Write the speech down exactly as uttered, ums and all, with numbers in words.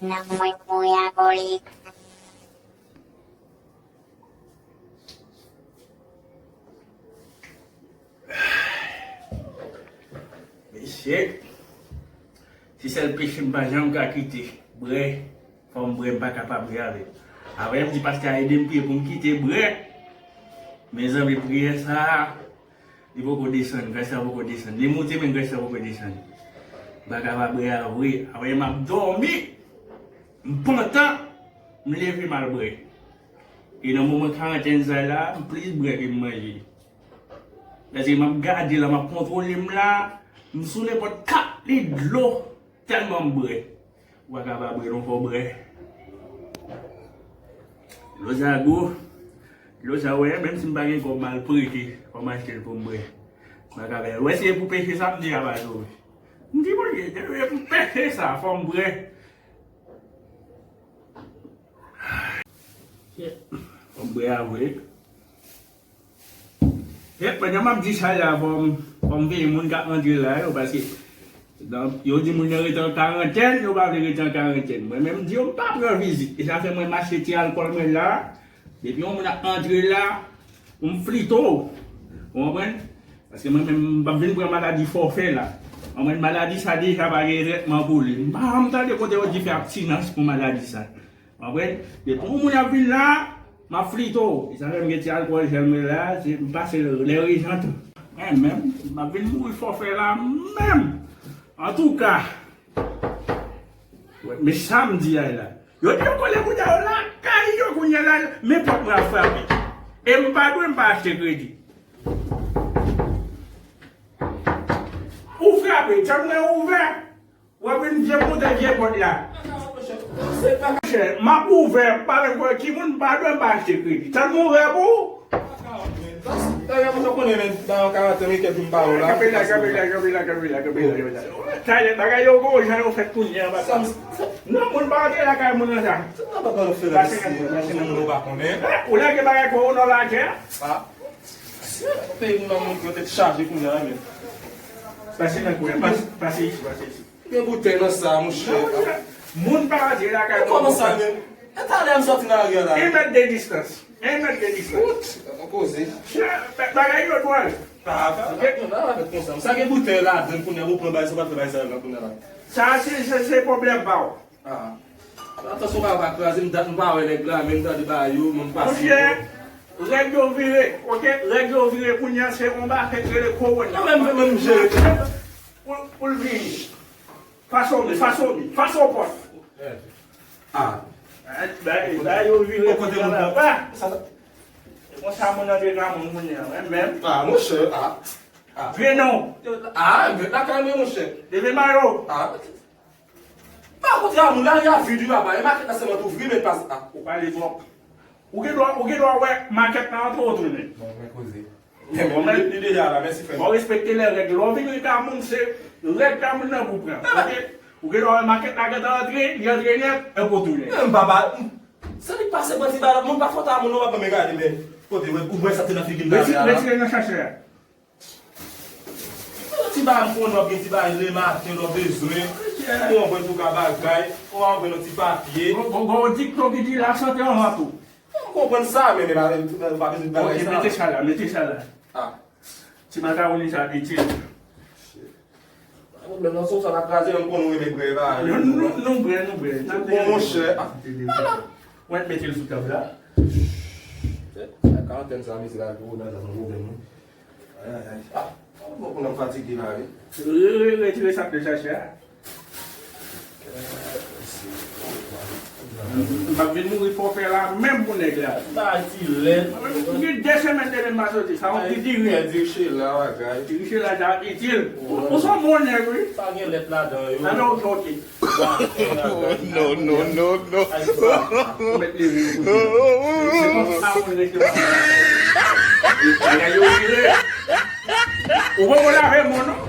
Nan mwen k mouri akolik. Mesye, se sèl peche m pa janm ka kite, bwè. Fò m bwè, m pa kapab bwè avè l. Apre m di pastè a ede m priye pou m kite bwè. Mezanmi, priyè sa a, li poko desann, grès la poko desann. Li monte, men grès la poko desann. M pa kapab bwè a vre. Apre m ap dòmi, m pantan, m leve m al bwè. E nan moman karantèn sa la, m plis bwè ke m manje. Paske m ap gade la, m ap kontwole m la, m sou nenpòt kat lit dlo, tèlman m bwè. Ou pa ka pa bwè non, fò w bwè. Dlo sa gou. Dlo sa, w wè, menm si m pa gen kòb, m al prete, fò m achte l pou m bwè. M pa ka bwè. W wè, se pou peche sa m di a pa sove. M di, Bondye, se pou peche sa, fò m bwè. Fò m bwè avwe. Yep, pandan m ap di sa la, fò m, fò m veye moun k ap antre la yo, paske, donk, yo di moun nan rete an karantèn, yo pa vle rete an karantèn. Mwen menm, m di yo, m pa pran vizit. E sa fè mwen m achte ti alkòl mwen la. Depi yon moun ap antre la, pou m flite w. Ou konprann? Paske mwen menm, m p ap vin pran maladi fòfè la. Ou konprann? Maladi sa deja pa gen trètman pou li. M pa janm tande kote yo di fè abstinans pou maladi sa. Konprann? Depi yon moun ap vin la, m ap flite w. E sa fè m gen ti alkòl jèl mwen la, se, m pase lè rejant. Mwen menm, m ap vin mouri fòfè la menm. Antouka, men sa m di a la. Yo di yo kole kounye a, yo lakay yo kounye a la, men pòt mwen ap frape. E m pa dwe, m pa achte kredi. Ou frape, chan mwen ouvè. W ap vin vye monte vye pòt la. Monchè, m ap ouvè, pa menm kwè ki moun, m pa dwe, m pa achte kredi. Tèlman ouvè pou ou. Dayè, mwen konnen, men, nan yon karantèn, gen kèk jou m pa wè w la. Kanpe la, kanpe la, kanpe la, kanpe la, kanpe la, kanpe la. Talè, bagay yo gwo, jan yo fèt kounye a, papa. Non, moun pa antre lakay moun nan sa. Pase nan kwen, pase nan kwen. Ou lage bagay kò ou nan lakay a. Peyi moun nan moun ki yo te chaje kounye a, men. Pase nan kwen, pase, pase isi, pase isi. Gen boutèy nan sa, monchè. Non, monchè. Moun pa antre lakay moun. Kòman sa, men? E talè m sòti nan lari a la. Yon mèt de distans. Yon mèt de distans. Wout, pa koze. Bagay yo dwòl. Pa, pa, pa, pa fèt konsa. Sa gen boutèy ladan kounye a, ou pran bagay, sa pa fè bagay sa yo nan kounye a la. Sa se, se, se pwoblèm pa w. Ah. Atansyon, pa, pa kraze m, dat m pa wè nèg la, men m tande bagay yo, men m pa si. Monchè, règ yo vire, oke? Règ yo vire kounye a, se yon bagay k rele kowona. Nan men, men, men m jere. Pou, pou l vini. Fason li, fason li, fason pòt. Ah. Ba, ba yo vire kote moun nan. Konsa moun nan te ka moun moun nan, men, men. Ah, monchè, ah. Ah. Vye non. Ah, men la kalme, monchè. Leve mayo. Ah. Pa kontre a moun, lari a vid wi papa, e makèt la sèlman t ouvri, men l pa, ah. Ou pale twòp. Ou gen dwa, ou gen dwa wè makèt la antre, ou tounen. Bon, men koze. Bon, men li deja la, mèsi frè m. Bon, respekte lè règ. Lè w vin ka moun, se règ ka moun nan pou pran. Oke? Ou gen dwa wè makèt la gentan antre, li antre nèt, epi w tounen. Men papa, se li k pase bandi ba lòt moun, pa fòt a moun non, papa, men gade, men kote, ou wè sa te nan figi m la. Retire, retire nan chachè a. Yon ti bagay m konnen w ap gen ti bagay lematen lè w bezwen. Ou anvwe tou ka bagay, ou anvwe yon ti papye. Bon, bon, bon, yon dikton ki di lasante anvan tou. M konprann sa, men, men, men, pa bezwen bagay sa. Mete sa la, mete sa la. Ah. Ti makawoni sa itil. Shit. Pa pwoblèm non, se w sa pa kraze, m konnen w renmen brè, pa. Nou, nou, nou brè, nou brè. Bon, monchè. Ah. Mwen mete l sou tab la. Karantèn sa, mesye la, pou nan nan pwoblèm wi. Ay, ay, ay. Ah, bon, pou nan fatige la wi. Re, re, retire sa k te chache a. M ap vin mouri fòfè la menm pou nèg la. Sa ti lèd. M gen de semèn depi m pa soti. Sa yon ti diri. Diri chela bagay. Diri chela sa itil. Ou, ou se yon bon nèg wi. Pa gen lèt ladan yo. Nan non, ok. No, no, no, no. Ou mèt leve yo kote. Se konsa moun rete. Bagay yo vire. Ou poko lave men w non.